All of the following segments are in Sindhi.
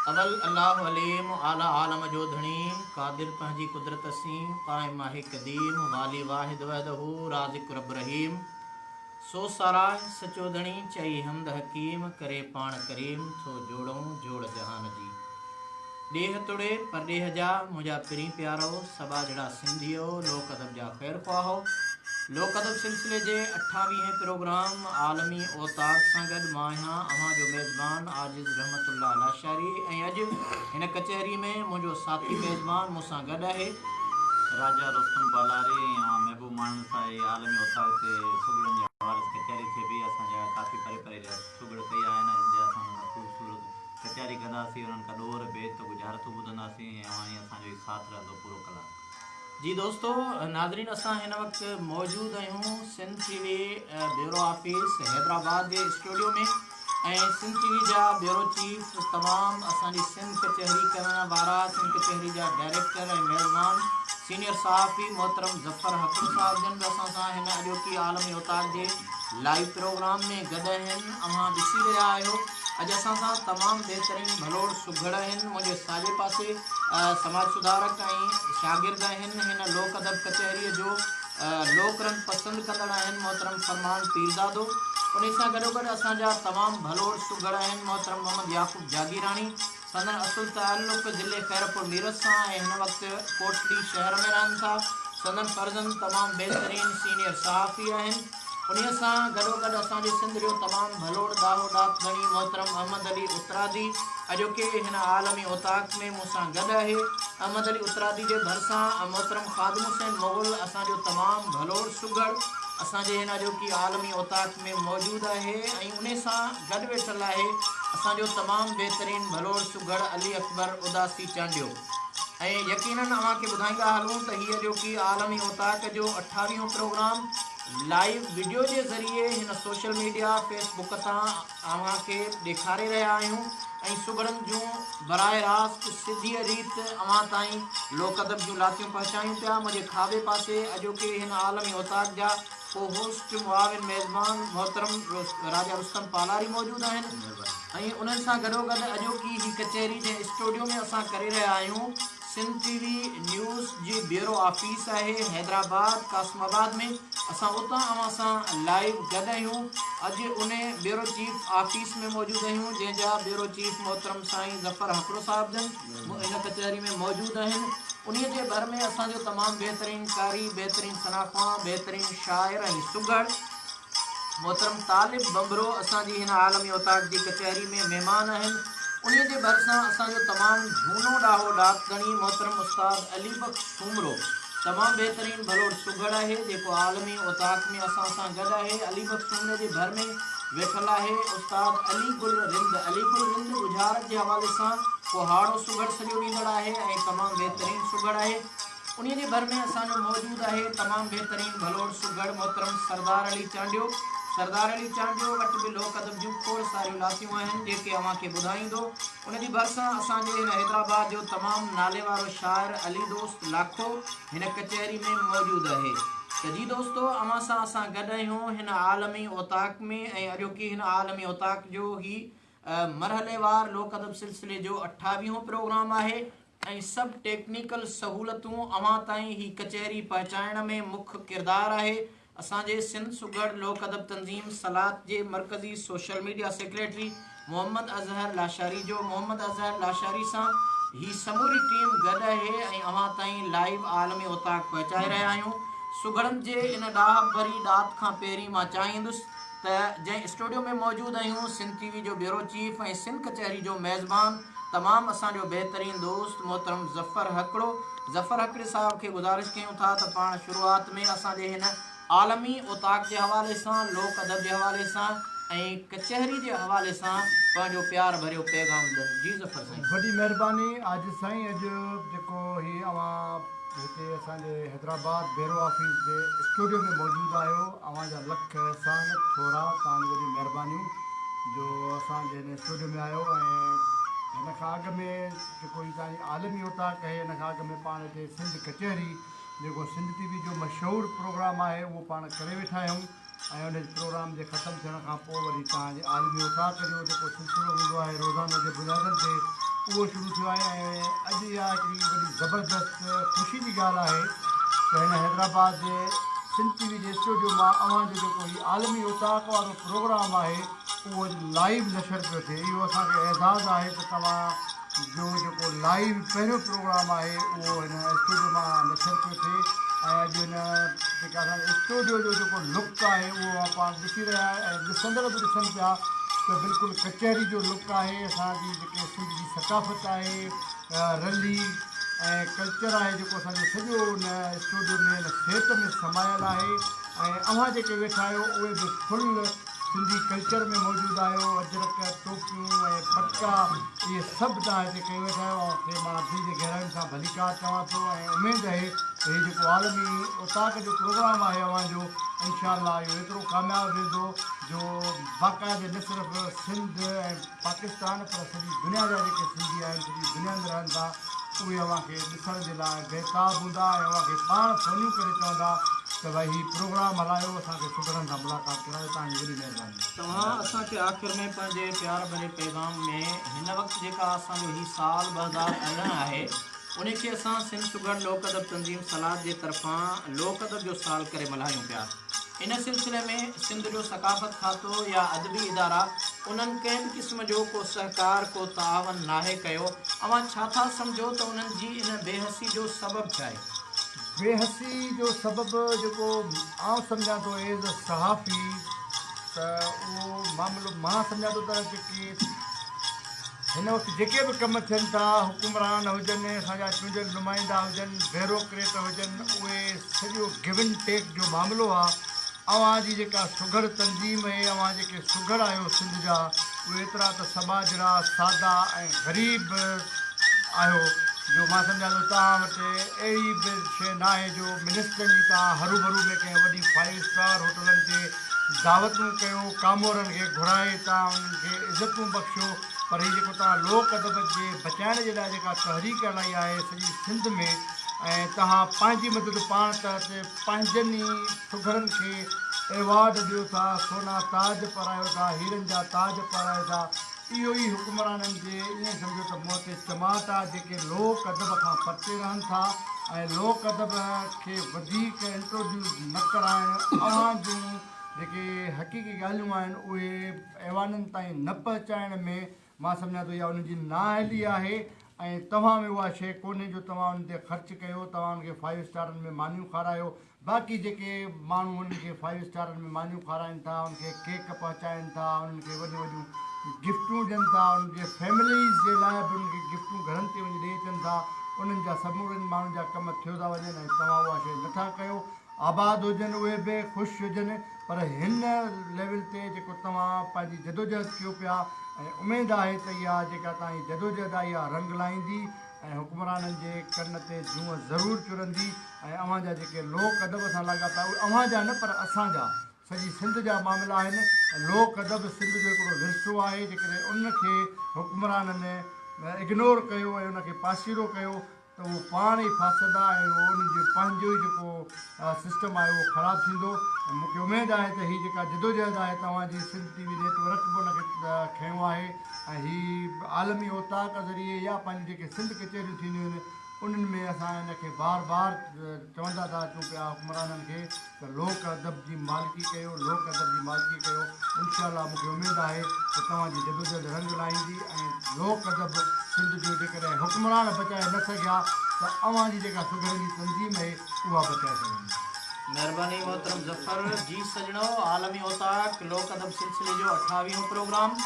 اول الله عليم، اعليٰ عالم جو ڌڻي، قادر پنهنجي قدرت سين، قائم آهي قديم، والي واحد وحده، رازق رب رحيم، سو ساراهه سچو ڌڻي، چئي حمد حڪيم، ڪري پاڻ ڪريم، ٿو جوڙئون جوڙ جهان جي. ڏيهه توڙي پرڏيهه جا منهنجا پرين پيارؤ، سٻاجهڙا سنڌيؤ، لوڪ ادب جا خيرخواهؤ، لوڪ ادب سلسلي جي اٺاويهين پروگرام عالمي اوطاق سان گڏ مان آهيان اوهان جو ميزبان عاجز رحمت الله لاشاري ۽ اڄ هن ڪچهري ۾ منهنجو ساٿي ميزبان مون سان گڏ آهي. راجا رستم پالاري ۽ اوهان محبوب ماڻهن سان هي عالمي اوطاق تي سگهڙن جي حوالي سان ڪچهري ٿئي پئي اسان جا ڪافي پري پري جا سگهڙ ڪئي آيا آهن اڄ اسان انهن سان خوبصورت ڪچهري ڪنداسين، انهن کان ڏور، بيت، ڳجهارتون ٻڌنداسين ۽ اوهان ۽ اسان جو هي ساٿ رهندو پورو ڪلاڪ. جي دوستو ناظرين اسان هن وقت موجود آهيون Sindh T V bureau office Hyderabad جي اسٽوڊيو ۾ ۽ سنڌ ٽي وي جا بيورو چيف تمام اسان جي سنڌ ڪچهري ڪرڻ وارا سنڌ ڪچهري جا ڊائريڪٽر ۽ ميزبان سينيئر صحافي محترم ظفر حڪم صاحب جن به اسان سان هن اڄوڪي عالمي اوطاق جي لائيو پروگرام ۾ گڏ آهن اوهان ڏسي رهيا آهيو اڄ اسان سان تمام بهترين ڀلوڙ سگهڙ آهن منهنجي ساڄي پاسي سماج سڌارڪ ۽ شاگرد آهن هن لوڪ ادب ڪچهريء جو لوڪ رنگ پسند ڪندڙ آهن محترم فرمان پيرزادو انهي سان گڏوگڏ اسان جا تمام ڀلوڙ سگهڙ آهن محترم محمد يعقوب جاگيراڻي سندن اصل تعلق ضلعي خيرپور ميرس سان ۽ هن وقت ڪوٽڙي شهر ۾ رهن ٿا. سندن فرزند تمام بهترين سينيئر صحافي آهن. انهيء سان گڏوگڏ اسان جي سنڌ جو تمام ڀلوڙ ڏاهو ڏات ڌڻي محترم احمد علي اترادي اڄوڪي هن عالمي اوطاق ۾ مون سان گڏ آهي. احمد علي اترادي جي ڀرسان محترم خادم حسين مغل اسان جو تمام ڀلوڙ سگهڙ اسان جي هن اڄوڪي عالمي اوطاق ۾ موجود آهي ۽ انهي سان گڏ ويٺل آهي اسان جو تمام بهترين ڀلوڙ سگهڙ علي اڪبر اداسي چانڊيو ۽ يقينن اوهان کي ٻڌائيندا هلون ته هي اڄوڪي عالمي اوطاق جو اٺاويهون پروگرام لائيو وڊيو جي ذريعي هن سوشل ميڊيا فيس بڪ تان اوهان کي ڏيکاري رهيا آهيون ۽ سگهڙن جون براهه راست سڌيء ريت اوهان تائين لوڪ ادب جون لاتيون پهچايون پيا منهنجي کاٻي پاسي اڄوڪي هن عالمي اوطاق جا ڪو هوسٽ معاون ميزبان محترم راجا رستم پالاري موجود آهن ۽ انهن سان گڏوگڏ اڄوڪي هي ڪچهري جنهن اسٽوڊيو ۾ اسان ڪري رهيا آهيون سنڌ ٽي وي نيوز جي بيورو آفيس آهي حيدرآباد قاسم آباد ۾ اسان اتان اوهان سان لائيو گڏ آهيون اڄ ان بيورو چيف آفيس ۾ موجود آهيون جنهن جا بيورو چيف محترم سائين ظفر هڪڙو صاحب جن ان ڪچهري ۾ موجود آهن. انهيء جي ڀر ۾ اسان جو تمام بهترين قاري، بهترين ثناخوان، بهترين شاعر ۽ سگهڙ محترم طالب ڀنڀرو اسان جي هن عالمي اوطاق جي ڪچهري ۾ مهمان آهن. انهيء جي ڀرسان اسان جو تمام جهونو ڏاهو ڏات ڌڻي محترم استاد علي بخش سومرو تمام بهترين ڀلوڙ سگهڙ آهي، جيڪو عالمي اوطاق ۾ اسان سان گڏ آهي. علي بخش سومري جي ڀر ۾ ويٺل آهي استاد علي گل رند. علي گل رند ڳجهارت جي حوالي سان ڪهاڙو سگهڙ سڏيو ويندڙ آهي ۽ تمام بهترين سگهڙ آهي. انهيء جي ڀر ۾ اسان جو موجود آهي تمام بهترين ڀلوڙ سگهڙ محترم سردار علي چانڊيو. سردار علي چانڊيو وٽ به لوڪ ادب جون کوڙ ساريون لاتيون آهن جيڪي اوهان کي ٻڌائيندو. ان جي ڀرسان اسان جي هن حيدرآباد جو تمام ناليوارو شاعر علي دوست لاکو هن ڪچهري ۾ موجود آهي. ته جي دوستو اوهان سان اسان گڏ آهيون هن عالمي اوطاق ۾ ۽ اڄوڪي هن عالمي اوطاق جو هي مرحليوار لوڪ ادب سلسلي جو اٺاويهون پروگرام آهي ۽ سڀ ٽيڪنيڪل سهولتون اوهان تائين هي ڪچهري پهچائڻ ۾ مک ڪردار آهي اسان جي سنڌ سگهڙ لوڪ ادب تنظيم سلات جي مرڪزي social media secretary Muhammad Azhar Lashari جو محمد اظهر لاشاري سان هي سموري ٽيم گڏ آهي ۽ اوهان تائين لائيو عالمي اوطاق پهچائي رهيا آهيون سگهڙن جي ان ڏاهپ ڀري ڏات کان پهرين مان چاهيندس ته جنهن اسٽوڊيو ۾ موجود آهيون سنڌ ٽي وي جو بيورو چيف ۽ سنڌ ڪچهري جو ميزبان تمام اسان جو بهترين دوست محترم ظفر هڪڙو ظفر هڪڙي صاحب کي گذارش ڪيون ٿا ته پاڻ شروعات ۾ اسان جي هن عالمي اوطاق جي حوالي سان لوڪ ادب جي حوالي سان ۽ ڪچهري جي حوالي سان پنهنجو پيار ڀريو پيغام ڏين جي ظفر سائين. وڏي مهرباني عاجز سائين اڄ جيڪو هي اوهان هتي اسان جي حيدرآباد بيرو آفيس جي اسٽوڊيو ۾ موجود آهيو اوهان جا لک احسان ٿورا توهان جون وڏيون مهربانيون جو اسان جي هن اسٽوڊيو ۾ آيو ۽ هن کان اڳ ۾ جيڪو هي توهان جي عالمي اوطاق آهي هن کان اڳ ۾ پاڻ هتي سنڌ ڪچهري جيڪو سنڌ ٽي وي جو مشهور پروگرام آهي اهو پاڻ ڪري ويٺا آهيون ۽ ان پروگرام جي ختم ٿيڻ کان پوء وري توهان جي عالمي اوطاق جو جيڪو سلسلو هوندو آهي روزانو جي بنيادن تي اهو شروع ٿيو آهي ۽ اڄ اها هڪڙي وڏي زبردست خوشي جي ڳالهه آهي ته هن حيدرآباد جي سنڌ ٽي وي جي اسٽوڊيو مان اوهان جو جيڪو هي عالمي اوطاق وارو پروگرام آهي اهو اڄ لائيو نشر پيو ٿئي. اهو اسان کي اعزاز آهي ته توهان جو جيڪو لائيو پهريون پروگرام آهي اهو هن اسٽوڊيو مان نشر پيو ٿئي ۽ اڄ هن جيڪا اسان جي اسٽوڊيو جو جيڪو لڪ آهي اهو اوهان پاڻ ڏسي رهيا آهيو ۽ ڏسندڙ به ڏسن پيا ته بلڪل ڪچهري جو لڪ آهي. اسان جي جيڪي سنڌ جي ثقافت آهي رلي ۽ ڪلچر آهي جيڪو اسان جو سڄو ان اسٽوڊيو ۾ ان سيٽ ۾ سمايل آهي ۽ اوهان جيڪي ويٺا آهيو اهي به فل سنڌي ڪلچر ۾ موجود آهيو. اجرڪ، ٽوپيون ۽ پٽڪا اهي سڀ توهان هتي ڪيون ويٺا آهيو. اوهان کي مان دل جي گهراين سان ڀليڪار چوان ٿو ۽ اميد اهي ته هي جيڪو عالمي اوطاق جو پروگرام آهي اوهان جو انشاء الله اهو ايترو ڪامياب ويندو جو باقاعدي نه صرف سنڌ ۽ پاڪستان پر سڄي دنيا جا جيڪي سنڌي آهن سڄي دنيا ۾ رهن ٿا اهي اوهان کي ڏسڻ جي لاء بيتاب هوندا ۽ اوهان کي پاڻ فونيون ڪري چوندا ته ڀائي هي پروگرام هلايو اسان کي سگهڙن سان ملاقات ڪرايو توهان جي وڏي مهرباني. توهان اسان کي آخر ۾ پنهنجي پيار ڀري پيغام ۾ هن وقت جيڪا اسان جو هي سال 2018 آهي انهي کي اسان سنڌ سگهڙ لوڪ ادب تنظيم سلاد جي طرفان لوڪ ادب جو سال ڪري ملهايون پيا. ان سلسلي ۾ سنڌ جو ثقافت کاتو يا ادبي ادارا انهن ڪنهن به قسم جو ڪو سهڪار ڪو تعاون ناهي ڪيو، اوهان ڇا ٿا سمجهو ته انهن جي ان بي حسي جو سبب ڇا آهي؟ بي حسي جو سبب جيڪو آئون سمجهان ٿو ايز ا صحافي ته اهو معاملو مان سمجهان ٿو ته جيڪي هن وقت جيڪي به ڪم ٿين ٿا حڪمران هجن اسان جا چونڊيل نمائندا هجن بيروڪريٽ هجن اهي سڄو گيو اينڊ ٽيڪ جو معاملو آ اوهان جي جيڪا سگهڙ تنظيم اهي اوهان جيڪي سگهڙ آهيو سنڌ جا اهي ايترا ته سٻاجهڙا سادا ۽ غريب آهيو جو مان سمجهان ٿو توهان وٽ اهڙي به شيء ناهي جو منسٽرن جي توهان هروڀرو ۾ ڪنهن وڏي فائيو اسٽار هوٽلن تي دعوتون ڪيو، ڪامورن کي گهرائي توهان انهن کي عزتون بخشيو، پر هي جيڪو توهان لوڪ ادب جي بچائڻ جي لاء جيڪا تحريڪ هلائي آهي سڄي سنڌ ۾ ۽ توهان پنهنجي مدد پاڻ تحت پنهنجن ئي سگهڙن کي ايوارڊ ڏيو ٿا، سونا تاج پارايو ٿا، هيرن جا تاج پارايو ٿا، اهو ئي حڪمرانن جي ائين سمجهو ته منهن تي چماٽ آ جيڪي لوڪ ادب کان پرتي رهن ٿا ۽ لوڪ ادب کي وڌيڪ انٽروڊيوس نه ڪرائڻ اوهان جون جيڪي حقيقي ڳالهيون آهن اهي ايوانن تائين نه پهچائڻ ۾ مان سمجهان ٿو اها انهن جي نااهلي آهي ۽ توهان ۾ اها شيء ڪونهي جو توهان انهن تي خرچ ڪيو توهان انهن کي فائيو اسٽارن ۾ مانيون کارايو باقي جيڪي ماڻهو انهن کي فائيو اسٽارن ۾ مانيون کارائين ٿا، انهن کي ڪيڪ پهچائين ٿا، انهن کي وڏيون وڏيون گفٽون ڏين ٿا، انهن جي فيمليز جي لاء به انهن کي گفٽون گهرن تي وڃي ڏئي اچن ٿا، انهن جا سمورن ماڻهن جا ڪم ٿيو ٿا وڃن ۽ توهان اها شيء نه ٿا ڪيو. آباد هجن اهي به خوش هجن پر هن ليول تي جيڪو توهان پنهنجي جدوجهد ڪيو پيا ۽ اميد آهي ته اها جيڪا توهان جي جدوجهد آهي اها رنگ لائيندي ۽ حڪمرانن جي ڪن تي جونء ضرور چرندي ۽ اوهان جا جيڪي لوڪ ادب سان لاڳاپا اهي اوهان جا نه پر اسان جا سڄي سنڌ جا معاملا آهن ۽ لوڪ ادب سنڌ جو هڪڙو ورثو آهي جيڪڏهن ان کي حڪمرانن اگنور ڪيو ۽ ان کي پاسيرو ڪيو ته اهو پاڻ ئي ڦاسندا ۽ اهو انهن جو پنهنجو ئي جيڪو سسٽم آهي اهو خراب ٿيندو ۽ مون کي اميد آهي ته هي جيڪا جدوجهد آهي توهان جي سنڌ ٽي وي نيٽ ورڪ به ان کي کنيو آهي ۽ هي عالمي اوطاق ذريعي يا پنهنجون جيڪي سنڌ ڪچهريون ٿينديون آهن انهن ۾ اسان ان کي بار بار چوندا ٿا اچون پيا حڪمرانن کي ته لوڪ ادب جي مالڪي ڪيو لوڪ ادب جي مالڪي ڪيو انشاء الله مون کي اميد آهي ته توهان جي جدوجهد رنگ لائيندي ۽ لوڪ ادب سنڌ جو جيڪڏهن حڪمران بچائي نه سگهيا ته اوهان جي جيڪا سگهڙن جي تنظيم اهي اها بچائي سگهندي. مهرباني محترم ظفر جي سڄڻو عالمي اوطاق لوڪ ادب سلسلي جو اٺاويهون پروگرام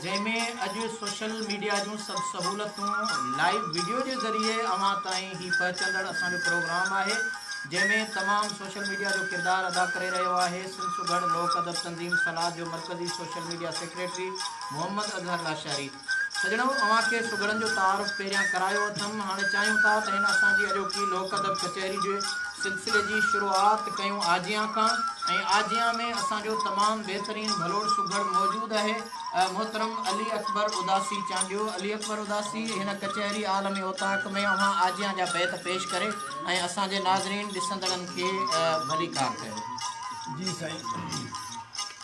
جنهن ۾ اڄ سوشل ميڊيا جون سڀ سهولتون لائيو وڊيو جي ذريعي اوهان تائين هي پهچندڙ اسان جو پروگرام آهي جنهن ۾ تمام سوشل ميڊيا جو ڪردار ادا ڪري رهيو آهي سنڌ سگهڙ لوڪ ادب تنظيم سلاد جو مرڪزي social media secretary Muhammad Azhar Lashari سڄڻو اوهان کي سگهڙن جو تعارف پهريان ڪرايو اٿم، هاڻي چاهيون ٿا ته هن اسان جي اڄوڪي لوڪ ادب ڪچهري جي سلسلي جي شروعات ڪيون آجيان کان ۽ آجيان ۾ اسان جو تمام بهترين ڀلوڙ سگهڙ موجود اهي محترم علي اڪبر اداسي چانڊيو علي اڪبر اداسي هن ڪچهري عالمي اوطاق ۾ اوهان آجيان جا بيت پيش ڪري ۽ اسان جي ناظرين ڏسندڙن کي ڀليڪار ڪيو. جي سائين.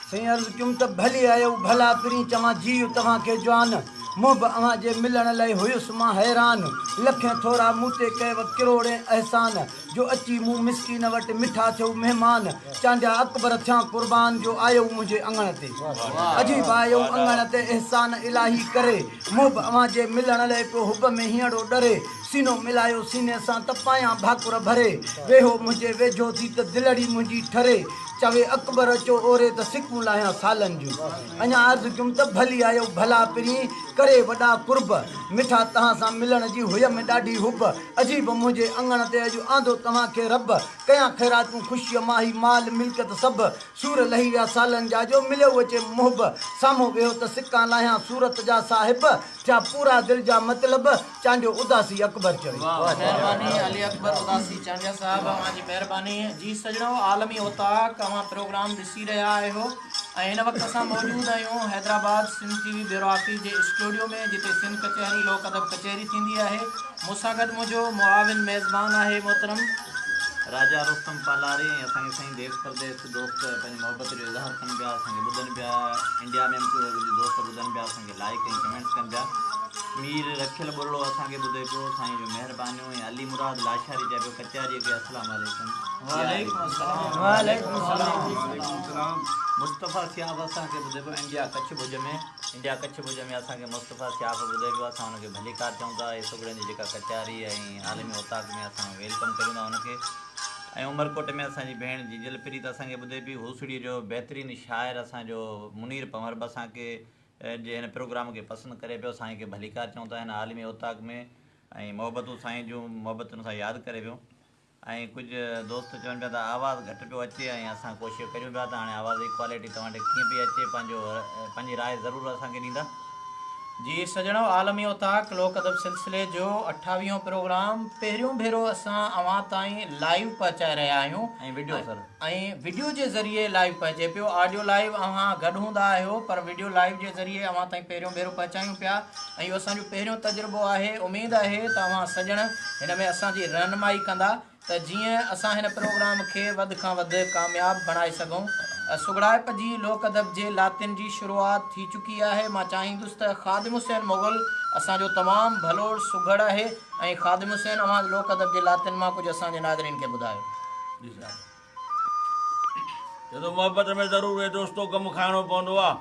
سائين عرض ڪيم ته ڀلي آيو ڀلا پرين چوان جيء توهان کي جوان. محب اوهان جي ملڻ لئه هيس مان حيران. لکين ٿورا مون تي ڪيو ڪروڙين احسان. جو اچي مون مسڪين وٽ مٺا ٿيو مهمان. چانڊيا اڪبر ٿيان قربان جو آيو منهنجي اڱڻ تي. عجيب آيو اڱڻ تي احسان الاهي ڪري. محب اوهان جي ملڻ لئه پيو حب ۾ هينئڙو ڏري. سينو ملايو سيني سان ته پايان ڀاڪر ڀري. ويهو منهنجي ويجهو ٿي ته دلڙي منهنجي ٺري. چوي اڪبر اچو اوري ته سڪون لاهيان سالن جون. اڃا عرض ڪيم ته ڀلي آيو ڀلا پرين، ڪري وڏا قرب. مٺا توهان سان ملڻ جي هيم ڏاڍي حب. عجيب منهنجي اڱڻ تي اڄ آندو توهان کي رب. ڪيان خيراتون خوشيء مان هي مال ملڪيت سڀ. سور لهي ويا سالن جا جو مليو اچي محب. سامهون ويهو ته سڪان لاهيان صورت جا صاحب. ٿيا پورا دل جا مطلب، چانڊيو اداسي اڪبر چوي. واھ مهرباني علي اڪبر اداسي چانڊيا صاحب اوهان جي مهرباني جي سڄڻو عالمي اوطاق اوهان پروگرام ڏسي رهيا آهيو ۽ هن وقت اسان موجود آهيون Hyderabad Sindh T V bureau office جي اسٽوڊيو ۾ جتي سنڌ ڪچهري لوڪ ادب ڪچهري ٿيندي آهي مون سان گڏ منهنجو معاون ميزبان آهي محترم. راجا رستم پالاري ۽ اسان کي سائين ديس پرديس دوست پنهنجي محبت جو اظهار ڪن پيا اسان کي ٻڌن پيا انڊيا ۾ به ڪجهه دوست ٻڌن پيا اسان کي لائيڪ ۽ ڪمينٽس ڪن پيا مير رکيل ٻرڙو اسان کي ٻڌي پيو سائين جون مهربانيون ۽ علي مراد لاشاري چئي پيو ڪچهري کي السلام عليڪم وعليڪم السلام وعليڪم السلام مصطفيٰ سياب اسان کي ٻڌي پيو انڊيا ڪڇ ڀڄ ۾ انڊيا ڪڇ ڀڄ ۾ اسان کي مصطفيٰ سياب ٻڌي پيو اسان ان کي ڀليڪار چئون ٿا هي سگهڙن جي جيڪا ڪچهري ۽ عالمي اوطاق ۾ اسان welcome ڪريون ٿا ان کي ۽ عمرڪوٽ ۾ اسان جي ڀيڻ جيجل پريت اسان کي ٻڌي پئي هوسڙي جو بهترين شاعر اسان جو منير پنهور به اسان کي جي هن پروگرام کي پسند ڪري پيو سائين کي ڀليڪار چئون ٿا هن عالمي اوطاق ۾ ۽ محبتون سائين جون محبتن سان ياد ڪري پيو ۽ ڪجهه دوست چون پيا ته آواز گهٽ پيو اچي ۽ اسان ڪوشش ڪريون پيا ته هاڻي آواز جي ڪوالٽي توهان ڏي ڪيئن پئي اچي پنهنجو پنهنجي راء ضرور اسان کي ڏيندا. جي سڄڻو عالمي اوطاق لوڪ ادب سلسلي جو اٺاويهون پروگرام پهريون ڀيرو اسان اوهان تائين لائيو پهچائي رهيا آهيون ۽ وڊيو سر. ۽ وڊيو جي ذريعي لائيو پهچي پيو آڊيو لائيو اوهان گڏ هوندا آهيو پر وڊيو لائيو جي ذريعي اوهان تائين پهريون ڀيرو پهچايون پيا ۽ اهو اسان جو پهريون تجربو آهي اميد آهي ته اوهان سڄڻ هن ۾ اسان جي رهنمائي ڪندا ته جيئن اسان هن پروگرام کي وڌ کان وڌ ڪامياب بڻائي سگهون. سگهڙائپ جي لوڪ ادب جي لاتين جي شروعات ٿي چڪي آهي. مان چاهيندس ته خادم حسين مغل اسان جو تمام ڀلوڙ سگهڙ آهي ۽ خادم حسين اوهان لوڪ ادب جي لاتين مان ڪجهه اسان جي ناظرين کي ٻڌايو. جي صاحب. چئي ٿو محبت ۾ ضرور اي دوستو غم کائڻو پوندو آ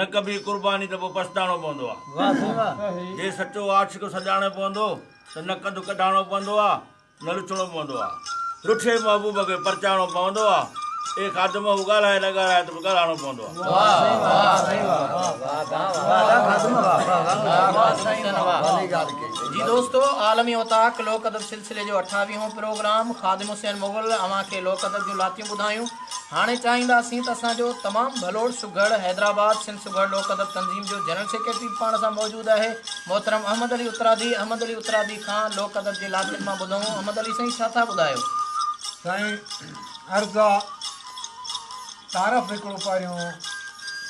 نه ڪبي قرباني ته پوء پڇتائڻو پوندو آ. جي سچو عاشق سڄاڻو پوندو ته نه ڪنڌ ڪڍاڻو پوندو آ نه لڇڻو پوندو آ. رٺي محبوب کي پرچائڻو پوندو آ. اي خادم هو ڳالهائي نه ڳالهائي ته به ڳالهائڻو پوندو آ. جي دوستو عالمي اوطاق لوڪ ادب سلسلي جو اٺاويهون پروگرام خادم حسين مغل اوهان کي لوڪ ادب جون لاتيون ٻڌايون هاڻي چاهينداسين ته اسان جو تمام ڀلوڙ سگهڙ حيدرآباد سنڌ سگهڙ لوڪ ادب تنظيم جو جنرل سيڪريٽري به پاڻ سان موجود آهي محترم احمد علي اترادي احمد علي اترادي کان لوڪ ادب جي لاتين مان ٻڌون احمد علي سائين ڇا ٿا ٻڌايو؟ سائين عرض آ تعارف هڪڙو پهريون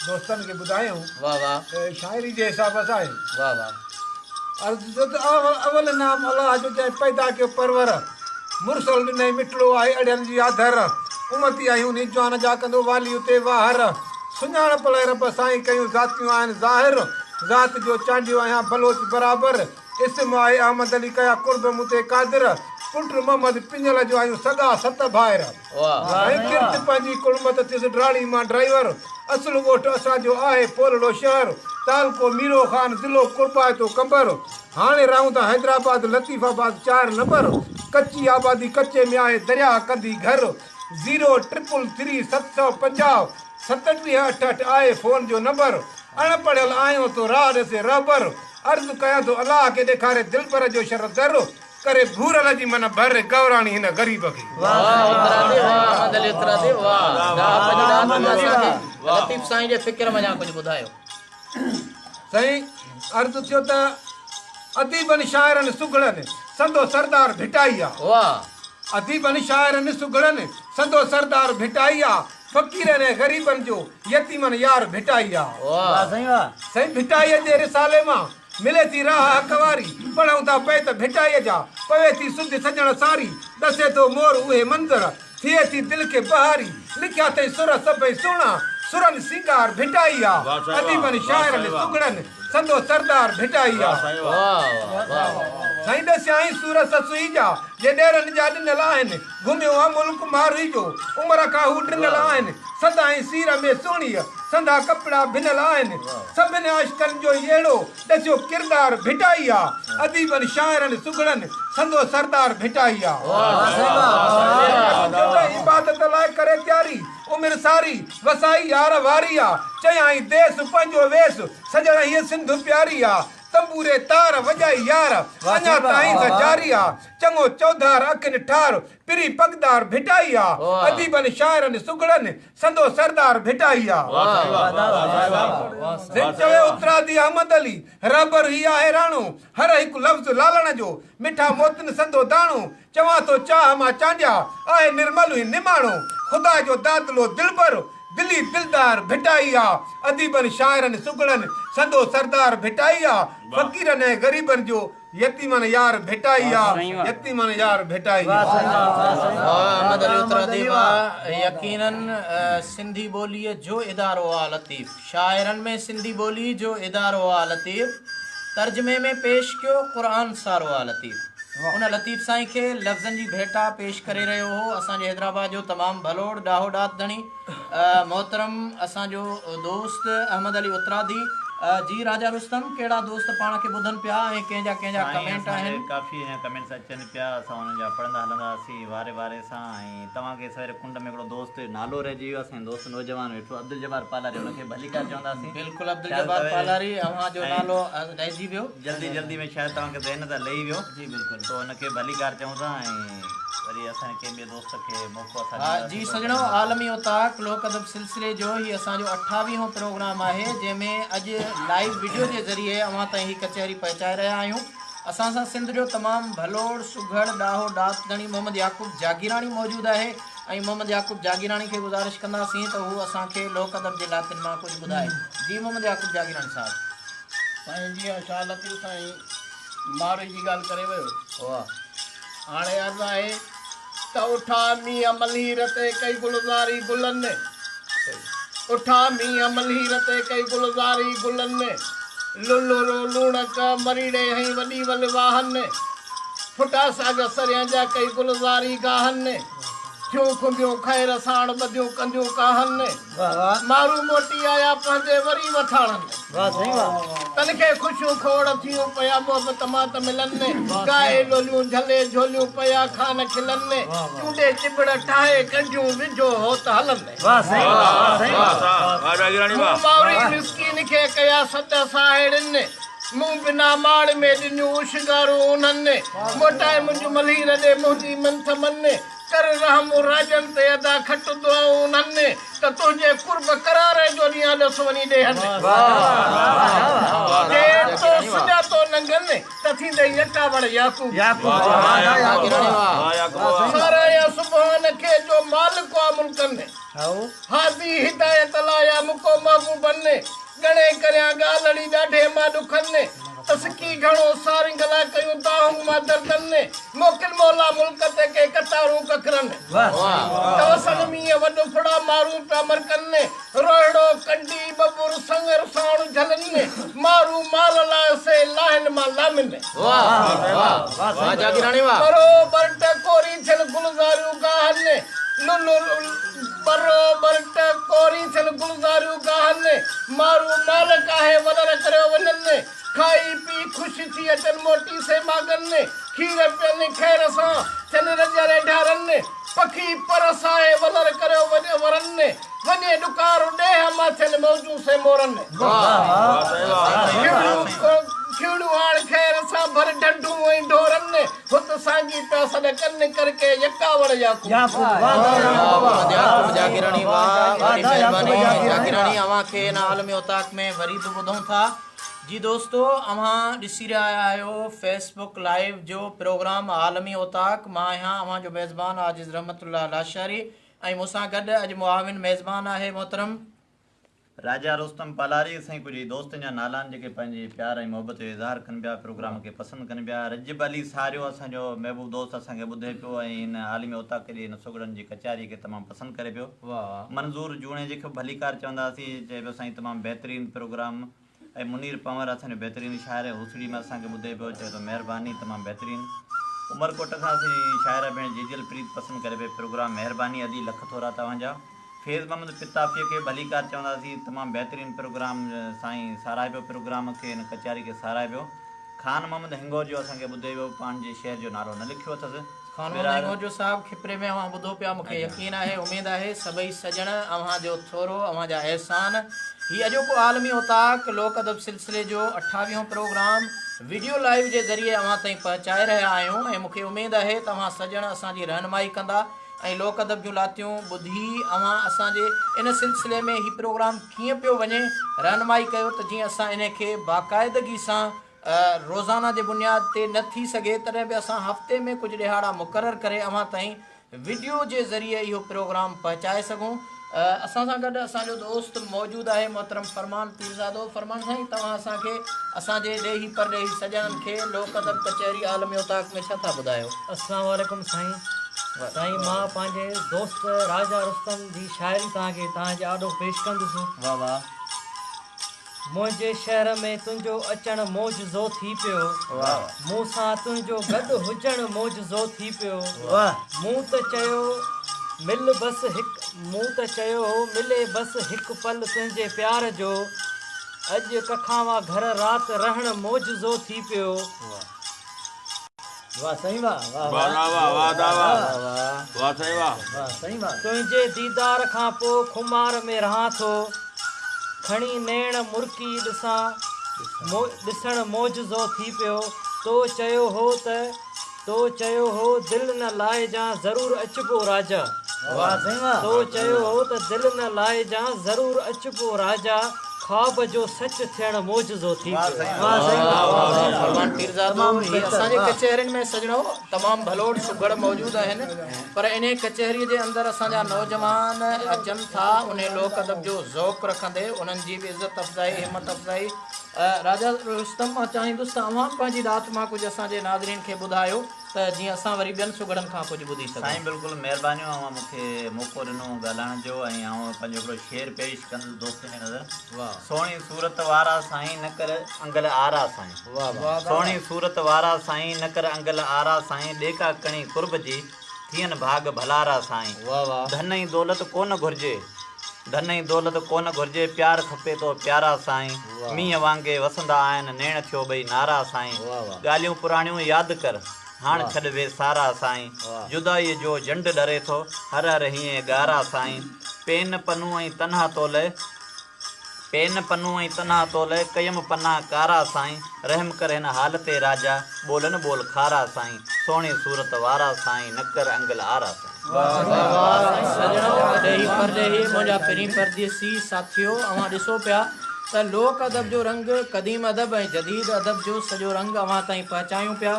دوستن کي ٻڌايون واه واه شاعري جي حساب سان آهي واه واه عرض ٿيو ته اول نام الله جو جنهن پيدا ڪيو پرور مرسل ڏنئي مٺڙو آهي اڙين جي آڌر امتي آهيون ني جوان جا ڪندو والي اتي واهر سڃاڻپ لاء رب سائين ڪيون ذاتيون آهن ظاهر ذات جو چانڊيو آهيان بلوچ برابر اسم آهي احمد علي ڪيا قرب مون تي قادر پٽ محمد پڃل جو آهيون سڳا ست ڀائر سائين ڪرت پنهنجي ڪڙمت ٿيس ڊراڙي مان ڊرائيور اصل ڳوٺ اسان جو آهي ڦولڙو شهر تعلقو ميرو خان ضلعو قربائتو قمبر هاڻي رهون ٿا حيدرآباد لطيف آباد چار نمبر ڪچي آبادي ڪچي ۾ آهي درياهه ڪنڌي گهر زيرو ٽرپل ٿري 750 37 اٺ اٺ آهي فون جو نمبر اڻ پڙهيل آهيون تو راهه ڏسي رهبر عرض ڪيان ٿو الله کي ڏيکاري دلبر جو شر در ڪري ڀورل جي من ڀر گوراڻي هن غريب کي. واه اترادي واه احمد علي اترادي واه ڏاهپ جي ڏات ۾ اسان کي لطيف سائين جي فڪر منجهان ڪجهه ٻڌايو. سائين عرض ٿيو ته اديبن شاعرن سگهڙن سندو سردار ڀٽائي آ. واه. اديبن شاعرن سگهڙن سندو سردار ڀٽائي آ. فقيرن ۽ غريبن جو يتيمن يار ڀٽائي آ. واه سائين واه. سائين ڀٽائيء جي رسالي مان ملي ٿي راهه حق واري، پڙهون ٿا بيت ڀٽائيء جا، پوي ٿي سڌ سڄڻ ساري، ڏسي ٿو مور اهي منظر، ٿئي ٿي دل کي بهاري، لکيا اٿئي سر سڀئي سهڻا، سرن سينگار ڀٽائي آ، اديبن شاعرن سگهڙن سندو سردار ڀٽائي آ. سائين ڏسيائين سور سسئي جا، جي ڏيرن جا ڏنل آهن، گهميو آ ملڪ ماروئي جو، عمر کان هو ڊنل آهن، سدائين سير ۾ سهڻيء سندا ڪپڙا ڀنل آهن، سڀن عاشقن جو ئي اهڙو ڏسيو ڪردار ڀٽائي آ، اديبن شاعرن سگهڙن سندو سردار ڀٽائي آ. چيو ته عبادت لاء ڪري تياري، عمر ساري، وسائي يار واري آ، چيائين ديس پنهنجو ويس، سڄڻ هيء سنڌ پياري آ، تنبوري تار وڄائي يار، اڃا تائين ته جاري آ، چڱو چوڌار اکين ٺار، پري پڳدار ڀٽائي آ، اديبن شاعرن سگهڙن سندو سردار ڀٽائي آ. سنڌ چوي اترادي احمد علي، رهبر هي آهي راڻو، هر هڪ لفظ لالڻ جو، مٺا موتين سندو داڻو، چوان ٿو چاهه مان چانڊيا، آهي نرمل هي نماڻو، خدا جو دادلو دلبر، دلي دلدار ڀٽائي آ، اديبن شاعرن سگهڙن سندو سردار ڀٽائي آ، فقيرن ۽ غريبن جو يتيمن يار ڀٽائي آ، يتيمن يار ڀٽائي آ. احمد علي اترادي واھ يقينن سنڌي ٻوليء جو ادارو آ لطيف شاعرن ۾ سنڌي ٻولي جو ادارو آ لطيف ترجمي ۾ پيش ڪيو قرآن سارو آ لطيف ان لطيف سائين کي لفظن جي ڀيٽا پيش ڪري رهيو هو اسان جي حيدرآباد جو تمام ڀلوڙ ڏاهو ڏات ڌڻي محترم اسان جو دوست احمد علي اترادي جي راجا رستم ڪهڙا دوست پاڻ کي ٻڌن پيا ۽ ڪنهن جا ڪنهن جا سائين ڪمينٽ اسان آهن. کي ڪافي اڃا ڪمينٽس اچن پيا اسان انهن جا پڙهندا هلنداسين واري واري سان ۽ توهان کي سوير ڪنڊ ۾ هڪڙو دوست جو نالو رهجي ويو اسان جو دوست نوجوان ويٺو عبدالجبار پالاري ان کي ڀليڪار چونداسين بلڪل شايد عبدالجبار توهين پالاري اوهان جو ۽ نالو رهجي ويو. جلدي جلدي ۾ شايد توهان کي ذهن تان لهي ويو جي بلڪل. سو ان کي ڀليڪار چئون ٿا ۽ وري اسان ڪنهن ٻئي دوست کي موقعو اسان ها ڏينداسين جي ته سڄڻو عالمي اوطاق لوڪ ادب سلسلي جو هي اسان جو اٺاويهون پروگرام آهي جنهن ۾ اڄ لائيو وڊيو جي ذريعي اوهان تائين هي ڪچهري پهچائي رهيا آهيون اسان سان سنڌ جو تمام ڀلوڙ سگهڙ ڏاهو ڏات ڌڻي محمد يعقوب جاگيراڻي موجود آهي ۽ محمد يعقوب جاگيراڻي کي گذارش ڪنداسين ته هو اسان کي لوڪ ادب جي لاتين مان ڪجهه ٻڌائي جي محمد يعقوب جاگيراڻي صاحب. سائين جيئن شاهه لطيف سائين ماروي جي ڳالهه ڪري ويو. هاڻي عرض آهي ته اٺا مينهن ملهير تي ڪئي گلزاري گلن. اٺا مينهن ملهير تي ڪئي گلزاري گلن. لولورو لوڻڪ مريڙي هنئي وڏي ول واهن. ڦٽا ساڳ سريان جا ڪئي گلزاري گاهن. ٿيون کنڀيون خير ساڻ ٻڌيون ڪنديون ڪاهن. مارو موٽي آيا پنهنجي وري وٿاڻن. تن کي خوشيون کوڙ ٿيون پيا محبت مان ته ملن. ڳائي لوليون جهلي جهوليون پيا خان کلن. چونڊي چڀڙ ٺاهي ڪنڍيون وجهو هوت هلن. مون ماوري مسڪين کي ڪيا سڏ ساهيڙين. مون بنا ماڙ ۾ ڏنيون اوشنگارون انهن. موٽائي منهنجون ملهير ڏي منهنجي منٿ من. ڪر رحم راڄن تي ادا کٽ دعائون انهن ته تنهنجي قرب قرار جو ڏيان ڏس وڃي ڏيهن جي تو سڃاتو ننگن ته ٿيندئي يڪاوڙ يعقوب ساراهيان سبحان کي جو مالڪ آ ملڪن هادي هدايت لايا مڪو محبوبن ڳڻي ڪريان ڳالهڙي ڏاڍي مان ڏکن، ته سڪي گهڻو سارنگ لاء ڪيون دانهون مان دردن، موڪل مولا ملڪ تي ڪي قطارون ڪڪرن، ته وسن مينهن وڏ ڦڙا مارون پيا مرڪن، روهڙو ڪنڊي ٻٻر سڱر ساڻ جهلن، مارون مال لاء سي لاهن مان لامن. ٻرو ٻرٽ ڪوري ٿين گلزاريون گاهن، لولو ٻرو ٻرٽ ڪوري ٿين گلزاريون گاهن، مارو مال ڪاهي ولر ڪريو وڃن، کائي پي خوش ٿي اچن موٽي سي ماڳن، کير پين خير سان ٿين رڄ ريڍارن، پکي پر ساهي ولر ڪريو ورن، وڃي ڏڪار ڏيهه مان ٿين موجون سي مورن. کيڙون آڻ خير سان ڀر ڍنڍون ۽ ڍورن، هت سانگي پيا سڏ ڪن ڪر ڪي يڪاوڙ يعقوب. محمد يعقوب جاگيراڻي واھ وڏي مهرباني جاگيراڻي اوهان کي هن عالمي اوطاق ۾ وري به ٻڌون ٿا جي دوستو اوهان ڏسي رهيا آهيو فيس بڪ لائيو جو پروگرام عالمي اوطاق مان آهيان اوهان جو ميزبان عاجز رحمت الله لاشاري ۽ مون سان گڏ اڄ معاون ميزبان آهي محترم. راجا رستم پالاري سائين ڪجهه هي دوستن جا نالا آهن جيڪي پنهنجي پيار ۽ محبت جو اظهار ڪن پيا پروگرام کي پسند ڪن پيا رجب علي ساريو اسان جو محبوب دوست اسان کي ٻڌي پيو ۽ هن عالمي اوطاق جي هن سگهڙن جي ڪچهري کي تمام پسند ڪري پيو منظور جوڻيجي کي به ڀليڪار چونداسين چئي پيو سائين تمام بهترين پروگرام ۽ منير پنور اسان جو بهترين شاعر هوسڙي ۾ اسان کي ٻڌي پيو چئي ٿو مهرباني تمام بهترين عمرڪوٽ کان اسين شاعره ڀيڻ جيجل پريت پسند ڪري پئي پروگرام مهرباني ادي لک ٿورا توهان جا فيض محمد پتافيء کي ڀليڪار چونداسين تمام بهترين پروگرام سائين ساراهي پيو پروگرام کي هن ڪچهري کي ساراهي پيو خان محمد هنگورجو اسان کي ٻڌي ويو پاڻ جي شهر جو نالو نه لکيو اٿس خان محمد هنگورجو صاحب کپري ۾ اوهان ٻڌو پيا مونکي يقين آهي اميد آهي سڀئي سڄڻ اوهان جو ٿورو اوهان جا احسان هي اڄوڪو عالمي اوطاق لوڪ ادب سلسلي جو اٺاويهون پروگرام وڊيو لائيو جي ذريعي اوهان تائين پهچائي رهيا آهيون ۽ مونکي اميد آهي ته اوهان سڄڻ اسان جي رهنمائي ڪندا ۽ لوڪ ادب جون لاتيون ٻڌي اوهان اسان جي ان سلسلي ۾ هي پروگرام ڪيئن پيو وڃي رهنمائي ڪيو ته جيئن اسان انهي کي باقاعدگي سان روزانه جي بنياد تي نه ٿي سگهي تڏهن به اسان هفتي ۾ ڪجهه ڏهاڙا مقرر ڪري اوهان تائين وڊيو جي ذريعي اهو پروگرام پهچائي سگهون. اسان سان گڏ اسان جو دوست موجود آهي محترم فرمان پيرزادو فرمان سائين توهان اسان کي اسان جي ڏيهي پرڏيهي سڄڻن کي لوڪ ادب ڪچهري عالمي اوطاق ۾ ڇا ٿا ٻڌايو. اسلام عليڪم سائين سائين مان پنهنجي دوست راجا رستم جي شاعري توهان کي توهان جي آڏو پيش ڪندس. واه واه. منهنجي شهر ۾ تنهنجو اچڻ معجزو ٿي پيو مون سان تنهنجو گڏ هجڻ معجزو ٿي پيو مون ته چيو مل بس هڪ مون ته چيو هو ملي بس هڪ پل تنهنجي پيار جو اڄ ڪکاوان گهر رات رهڻ معجزو ٿي پيو. واه سائين واه واه واه واه واه ادا واه واه سائين واه. واه سائين واه. تنهنجي ديدار کان پو خمار ۾ رهان ٿو کڻي نيڻ مرڪي ڏسان ڏسڻ معجزو ٿي پيو تو چيو هو ته تو چيو هو دل نه لائجان ضرور اچبو راجا واه سائين واه. تو چيو هو ته دل نه لائجان ضرور اچبو راجا خواب جو سچ ٿيڻ معجزو ٿي پيو. واه سائين واه واه سائين واه. فرمان پيرزادو تمام هي بهتر اسان جي واه. ڪچهرين ۾ سڄڻو تمام ڀلوڙ سگهڙ موجود آهن پر انهي ڪچهري جي اندر اسان جا نوجوان اچن ٿا انهي لوڪ ادب جو ذوق رکندي انهن جي به عزت افزائي همت افزائي راجا رستم مان چاهيندس ته اوهان به پنهنجي ڏات مان ڪجهه اسان جي ناظرين کي ٻڌايو ته جيئن اسان وري ٻين سگهڙن کان ڪجهه ٻڌي سگهون. سائين بلڪل مهربانيون اوهان مون کي موقعو ڏنو ڳالهائڻ جو ۽ آئون پنهنجو هڪڙو شعر پيش ڪندس دوستن جي نظر سهڻي صورت وارا سائين نه ڪر انگل آرا سائين سهڻي صورت وارا سائين نه ڪر انگل آرا سائين ڏي ڪا ڪڻي قرب جي ٿين ڀاڳ ڀلارا سائين ڌن ۽ دولت ڪونه گهرجي ڌن ۽ دولت ڪونه گهرجي پيار کپي ٿو پيارا سائين مينهن وانگي وسندا آهن نيڻ ٿيو ٻئي نارا سائين ڳالهيون پراڻيون ياد ڪر هاڻ ڇڏ ويسارا سائين جدائيء جو جنڊ ڏري ٿو هر هر هينئين ڳارا سائين پين پنو ۽ تنها تولئه پين پنو ۽ تنها تولئه ڪيم پنا ڪارا سائين رحم ڪر هن حال تي راجا ٻول نه ٻول کارا سائين سهڻي صورت وارا سائين نه ڪر انگل آرا سائين. سڄڻو ڏيهي پرڏيهي منهنجا پرين پرديسي ساٿيو اوهان ڏسو پيا ته لوڪ ادب جو رنگ قديم ادب ۽ جديد ادب جو سڄو رنگ اوهان تائين پهچايون پيا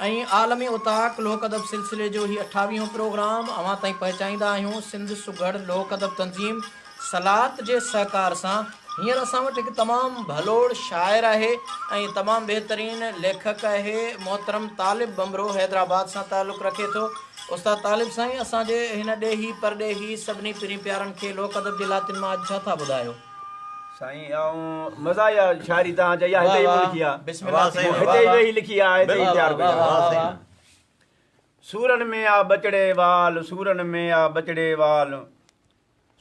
۽ عالمي اوطاق لوڪ ادب سلسلي جو هي اٺاويهون پروگرام اوهان تائين پهچائيندا آهيون سنڌ سگهڙ لوڪ ادب تنظيم سلات جي سهڪار سان هينئر اسان وٽ هڪ تمام ڀلوڙ شاعر آهي ۽ تمام بهترين ليکڪ آهي محترم طالب ڀنڀرو حيدرآباد سان تعلق رکي ٿو استاد طالب سائين اسان جي هن ڏيهي پرڏيهي سڀني پرين پيارن کي لوڪ ادب جي لاتين مان اڄ ڇا ٿا ٻڌايو؟ سائين آئون مزاحيه شاعري توهان چئي آ هتي ئي مون لکي آ بسم الله مون هتي ئي ويهي لکي آ هتي ئي تيار ڪئي آ. سورن ۾ آ ٻچڙي وال سورن ۾ آ ٻچڙي وال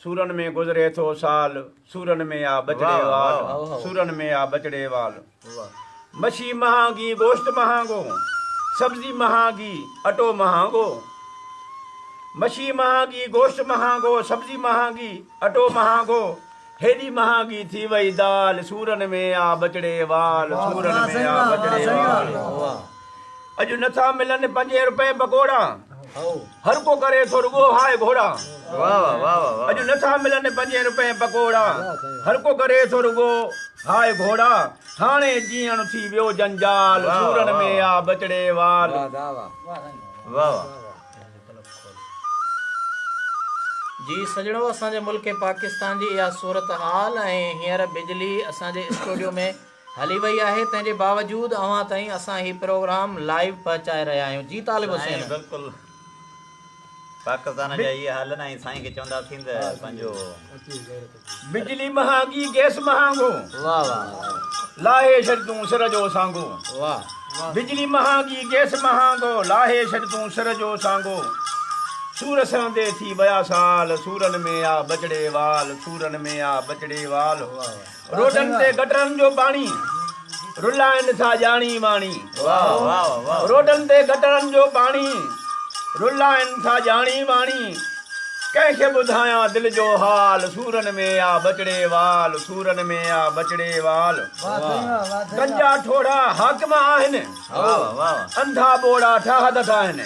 سورن ۾ گذري ٿو سال سورن ۾ آ ٻچڙي وال سورن ۾ آ ٻچڙي وال مڇي مهانگي گوشت مهانگو سبزي مهانگي اٽو مهانگو مڇي مهانگي گوشت مهانگو سبزي مهانگي اٽو مهانگو هيڏي مهانگي ٿي وئي دال سورن ۾ آ ٻچڙي وال سورن ۾ آ ٻچڙي وال اڄ نٿا ملن پنجين روپئي پڪوڙا هر ڪو ڪري ٿو رڳو هاء گهوڙا اڄ نٿا ملن پنجين روپئي پڪوڙا هر ڪو ڪري ٿو رڳو هاء گهوڙا هاڻي جيئڻ ٿي ويو جنجال سورن ۾ آ ٻچڙي وال. جي سڄڻو اسان جي ملڪ پاڪستان جي اها صورت حال ۽ هينئر بجلي اسان جي اسٽوڊيو ۾ هلي وئي آهي تنهن جي باوجود اوهان تائين اسان هي پروگرام لائيو پهچائي رهيا آهيون جي طالب حسين. سائين بلڪل پاڪستان جا اهي حال آهن ۽ سائين کي چونداسين ته پنهنجو. بجلي مهانگي گئس مهانگو. واه واه. لاهي ڇڏ تون سر جو سانگو. واه. بجلي مهانگي گئس مهانگو لاهي ڇڏ تون سر جو سانگو. سور سهندي ٿي ويا سال سورن ۾ آ بچڙي وال سورن ۾ آ بچڙي وال. روڊن تي گٽرن جو پاڻي رلائن ٿا ڄاڻي واڻي روڊن تي گٽرن جو پاڻي رلائن ٿا ڄاڻي واڻي ڪنهن کي ٻڌايان دل جو حال سورن ۾ آ بچڙي وال سورن ۾ آ بچڙي وال گنجا ٺوڙها حاڪم آهن انڌا ٻوڙا ٺاهه ٿا ٺاهن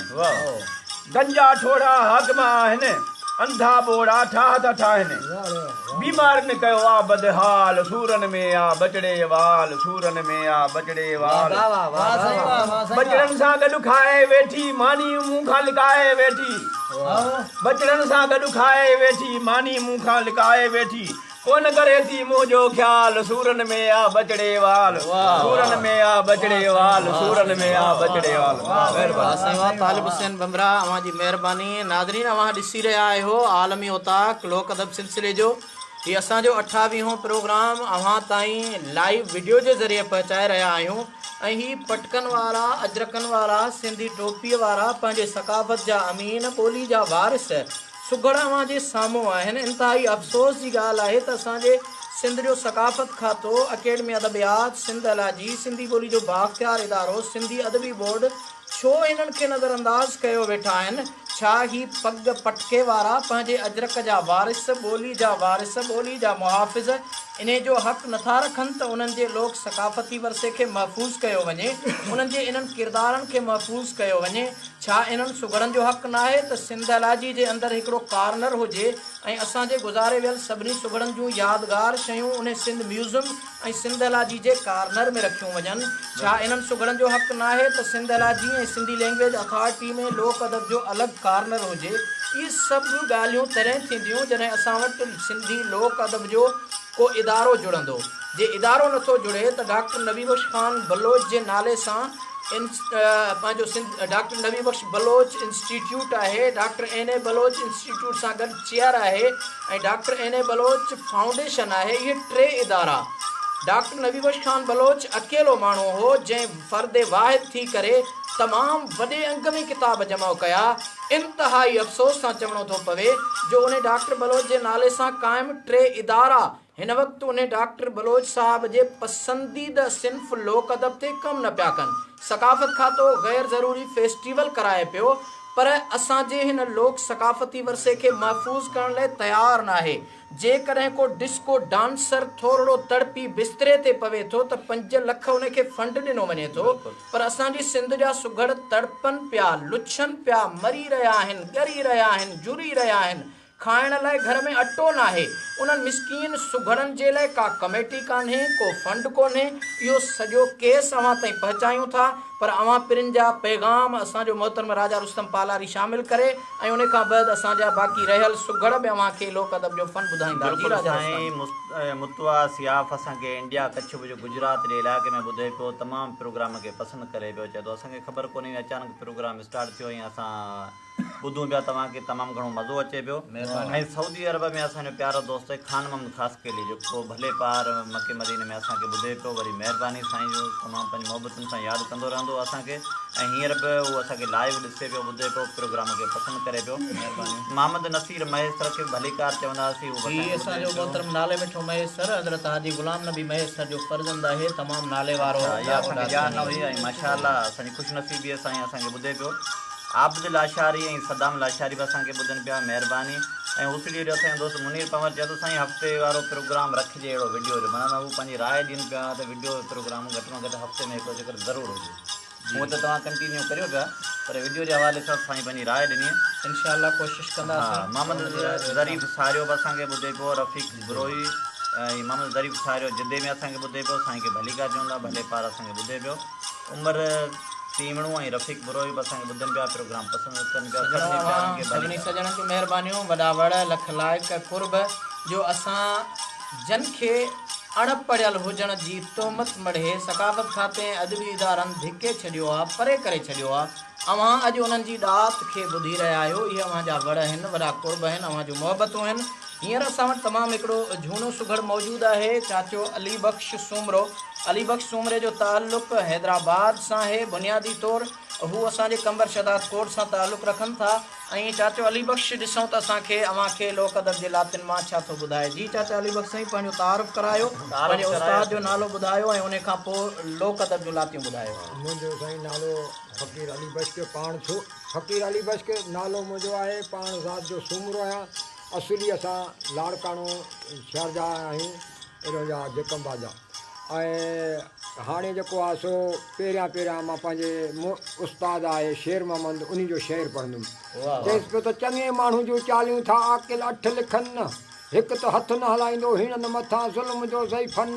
گنجا ٺوڙها حاڪم آهن انڌا ٻوڙا ٺاهه ٿا ٺاهن. بيمارين ڪيو آ بدحال، سورن ۾ آ ٻچڙي وال، سورن ۾ آ ٻچڙي وال. ٻچڙن سان گڏ کائي ويٺي، ماني مون کان لڪائي ويٺي. ٻچڙن سان گڏ کائي ويٺي، ماني مون کان لڪائي ويٺي. ڪونه ڪري ٿي منهنجو خيال، سورن ۾ آ ٻچڙي وال، سورن ۾ آ ٻچڙي وال، سورن ۾ آ ٻچڙي وال. واھ سائين واھ طالب حسين ڀنڀرا اوهان جي مهرباني. ناظرين اوهان ڏسي رهيا آهيو عالمي اوطاق لوڪ ادب سلسلي جو هي اسان جو اٺاويهون پروگرام اوهان تائين لائيو وڊيو جي ذريعي پهچائي رهيا آهيون ۽ هي پٽڪن وارا اجرڪن وارا سنڌي ٽوپي وارا پنهنجي ثقافت جا امين ٻولي جا وارث سگهڙ اوهان جي سامهون آهن انتهائي افسوس جي ڳالهه آهي ته اسان جي سنڌ جو ثقافت کاتو اڪيڊمي ادبيات سنڌ الاجي سنڌي ٻولي جو بااختيار ادارو سنڌي ادبي بورڊ ڇو هنن کي نظرانداز ڪيو ويٺا آهن؟ ڇا هي پڳ پٽڪي وارا پنهنجي اجرڪ جا وارث، ٻولي جا وارث، ٻولي جا محافظ انهي جو حق نٿا رکن ته انهن جي لوڪ ثقافتي ورثي کي محفوظ ڪيو وڃي، انهن جي انهن ڪردارن کي محفوظ ڪيو وڃي؟ ڇا انهن سگهڙن جو حق ناهي ته سنڌالاجي جي اندر هڪڙو ڪارنر هجي ۽ اسان جي گذاري ويل سڀني سگهڙن جون يادگار شيون انهي سنڌ ميوزم ۽ سنڌالاجي جي ڪارنر ۾ رکيون وڃن؟ ڇا انهن سگهڙن جو حق ناهي ته سنڌالاجي ۽ سنڌي لينگويج اٿارٽي ۾ لوڪ ادب جو الڳ ڪارنر هجي؟ اهي سڀ ڳالهيون تڏهن ٿينديون جڏهن اسان وٽ سنڌي لوڪ ادب جو ڪو ادارو جڙندو. جي ادارو نٿو جڙي ته ڊاڪٽر نبي بخش خان بلوچ جي نالي سان پنهنجو سنڌ ڊاڪٽر نبي بخش بلوچ انسٽيٽيوٽ آهي، doctor N A Baloch institute سان گڏ چيئر آهي ۽ doctor N A Baloch foundation آهي، اهي ٽي ادارا ڊاڪٽر نبي بخش خان بلوچ اڪيلو ماڻهو هو جنهن فرد واحد ٿي ڪري تمام وڏي انگ ۾ ڪتاب جمع ڪيا، انتهائي افسوس سان چوڻو ٿو پوي جو انهي ڊاڪٽر بلوچ جي نالي سان قائم ٽي ادارا هن وقت انهي ڊاڪٽر بلوچ صاحب جي پسنديده صنف لوڪ ادب تي ڪم نه پيا ڪن. ثقافت کاتو غير ضروري فيسٽيول ڪرائي پيو پر اسان جي هن لوڪ ثقافتي ورثي کي محفوظ ڪرڻ لئه تيار ناهي. جيڪڏهن ڪو ڊسڪو ڊانسر ٿورڙو تڙپي بستري تي پوي ٿو ته 5 لک ان کي فنڊ ڏنو وڃي ٿو پر اسان جي سنڌ جا سگهڙ تڙپن پيا، لڇن پيا، مري رهيا آهن، ڳري رهيا آهن، جهري رهيا آهن، کائڻ لاء گهر ۾ اٽو ناهي، انهن مسڪين سگهڙن جي لاء ڪا ڪميٽي ڪانهي، ڪو فنڊ ڪونهي، اهو سڄو ڪيس اوهان تائين پهچايون ٿا، پر اوهان پرين جا پيغام اسان جو محترم راجا رستم پالاري شامل ڪري ۽ ان کان بعد اسان جا باقي رهيل سگهڙ به اوهان کي لوڪ ادب جو فن ٻڌائيندا. جي بلڪل راجا سائين رستم. متوا سياف اسان کي انڊيا ڪڇ به جو گجرات جي علائقي ۾ ٻڌي پيو تمام پروگرام کي پسند ڪري پيو چئي ٿو اسان کي خبر ڪونهي هئي اچانڪ پروگرام اسٽارٽ ٿيو ۽ اسان ٻڌون پيا توهان کي تمام گهڻو مزو اچي پيو ۽ سعودي عرب ۾ اسان جو پيارو دوست خان محمد خاصخيلي جيڪو ڀلي پار مڪي مديني ۾ اسان کي ٻڌي پيو وري مهرباني سائين جو تمام پنهنجي محبتن سان ياد ڪندو رهندو اسان کي ۽ هينئر به هو اسان کي لائيو ڏسي پيو ٻڌي پيو پروگرام کي پسند ڪري پيو محمد نصير مهيسر کي به ڀليڪار چونداسين هو به هي اسان اسان کي جو ٻڌي پيو. محترم نالي مٺو مهيسر حضرت حاجي غلام نبي مهيسر جو فرزند آهي تمام نالي وارو اڇا اها ڏاهو اسان کي ڄاڻ نه ڏاڏسڻي. هئي ۽ ماشاءالله اسان جي خوش نصيبي سائين اسان کي ٻڌي پيو. عابد لاشاري ۽ صدام لاشاري به اسان کي ٻڌن پيا مهرباني ۽ هوسڙي جو اسان جو دوست منير پنور چئي ٿو سائين هفتي وارو پروگرام رکجي اهڙو وڊيو جو معنيٰ ته هو پنهنجي راء ڏين پيا ته وڊيو جو پروگرام گهٽ ۾ گهٽ هفتي ۾ هڪڙو چڪر ضرور هجي هونء ته توهان ڪنٽينيو ڪريو پيا پر وڊيو جي حوالي سان سائين پنهنجي راء ڏني. انشاء الله ڪوشش ها ڪنداسين محمد ان جي راء تي ظريف ساريو به اسان کي ٻڌي پيو رفيق بروهي ۽ محمد ظريف ساريو جدي ۾ اسان کي ٻڌي پيو سائين کي ڀليڪار چون ٿا ڀلي پار اسان کي ٻڌي پيو عمر. تيوڻو ۽ رفيق بروهي به اسان کي ٻڌن پيا پروگرام پسند ڪن پيا سڄڻو سڀني پيارن اوهان کي سڀني ڀليڪار. سڄڻن جون مهربانيون وڏا وڙ لک لائق قرب جو اسان جن کي اڻ پڙهيل هجڻ جي تهمت مڙهي ثقافت کاتي ۽ ادبي ادارن ڌڪي ڇڏيو آ پري ڪري ڇڏيو آ اوهان اڄ انهن جي ڏات کي ٻڌي رهيا آهيو اهي اوهان جا وڙ آهن وڏا قرب آهن اوهان جون محبتون آهن هينئر اسان وٽ تمام هڪڙو جهونو سگهڙ موجود آهي چاچو علي بخش سومرو علي بخش سومري جو تعلق حيدرآباد سان آهي. بنيادي طور هو اسان جي قمبر شهداد ڪوٽ سان تعلق رکن ٿا ۽ چاچو علي بخش ڏسون ته اسان کي اوهان کي لوڪ ادب جي لاتين مان ڇا ٿو ٻڌائي. جي چاچا علي بخش سائين پنهنجو تعارف ڪرايو، پنهنجي استاد جو نالو ٻڌايو ۽ انهي کان پوء لوڪ ادب جون لاتيون ٻڌايو. منهنجو سائين نالو فقير علي بخش پاڻ فقير علي بخش نالو منهنجو آهي پاڻ ذات جو سومرو آهيان اصلي اسان لاڙڪاڻو شهر جا آهيون ايڏو جا جيڪب آباد جا ۽ هاڻي جيڪو آهي سو پهريان پهريان مان پنهنجي استاد آهي شير محمد انهي جو شعر پڙهندم. چئيس پيو ته چڱي ماڻهو جون چاليون ٿا عاقل اٺ لکن، هڪ ته هٿ نه هلائيندو هيڻن مٿان ظلم جو ضعيفن،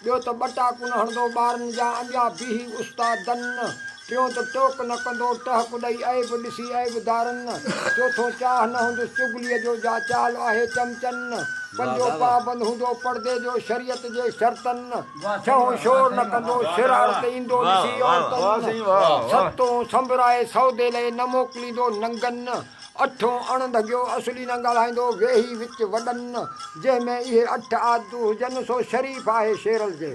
ٻيو ته ٻٽاڪون نه هڻندو ٻارن جا اڳيان بيهي استادن، ٽيون ته ٽوڪ نه ڪندو ٽهڪ ڏئي عيب ڏسي عيبدارن، چوٿون چاهه نه هوندس چغليء جو جا چال آهي چمچن. پنجون پابند هوندو پڙدي جو شريعت جي شرطن، ڇهون شور نه ڪندو شرارت ايندو ڏسي عورتن، ستون سنڀرائي سودي لئي نه موڪليندو ننگن، اٺون اڻ ڍڳيو اصلي نه ڳالهائيندو ويهي وچ وڏن، جنهن ۾ اهي اٺ عادتون هجن سو شريف آهي شيرل جي.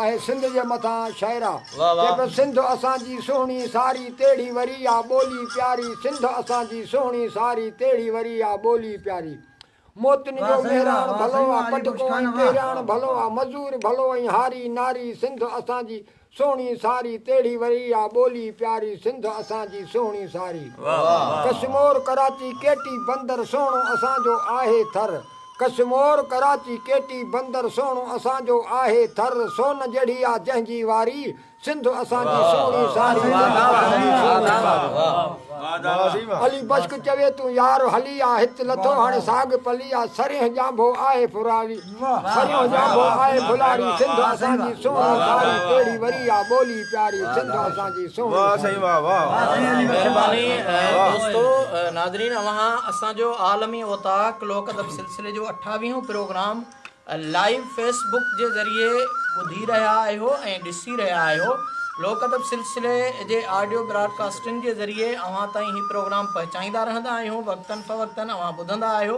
آهي سنڌ جي مٿان شاعره. چئي پيو سنڌ اسان جي سهڻي ساري تهڙي وري آ ٻولي پياري سنڌ اسان جي سهڻي ساري تهڙي وري آ ٻولي پياري موتين جو مهراڻ ڀلو آ پٽڪو ۽ پهرياڻ ڀلو آ مزور ڀلو ۽ هاري ناري سنڌ اسان جي سهڻي ساري تهڙي وري آ ٻولي پياري سنڌ اسان جي سهڻي ساري ڪشمور ڪراچي ڪيٽي بندر سهڻو اسان جو آهي ٿر ڪشمور، ڪراچي، ڪيٽي بندر سهڻو اسان جو آهي ٿر سون جهڙي آ جنهن جي واري سنڌ اسان جي سهڻي ساري سنڌ اسان جي سهڻي ساري علي بشڪ چوي تون يار هلي آ هت لٿو هاڻي ساڳ پلي آ سرينهن ڄانڀو آهي ڦراري سرينهن ڄانڀو آهي ڦلاري سنڌ اسان جي سهڻي ساري ڪهڙي وري آ ٻولي پياري سنڌ اسان جي سهڻي ساري. مهرباني دوستو ناظرين اوهان اسان جو عالمي اوطاق لوڪ ادب سلسلي جو اٺاويهون پروگرام لائيو فيس بڪ جي ذريعي ٻڌي رهيا آهيو ۽ ڏسي رهيا آهيو لوڪ ادب سلسلي جي آڊيو براڊڪاسٽنگ جي ذريعي اوهان تائين هي پروگرام پهچائيندا رهندا آهيون وقتن فوقتن اوهان ٻڌندا آهيو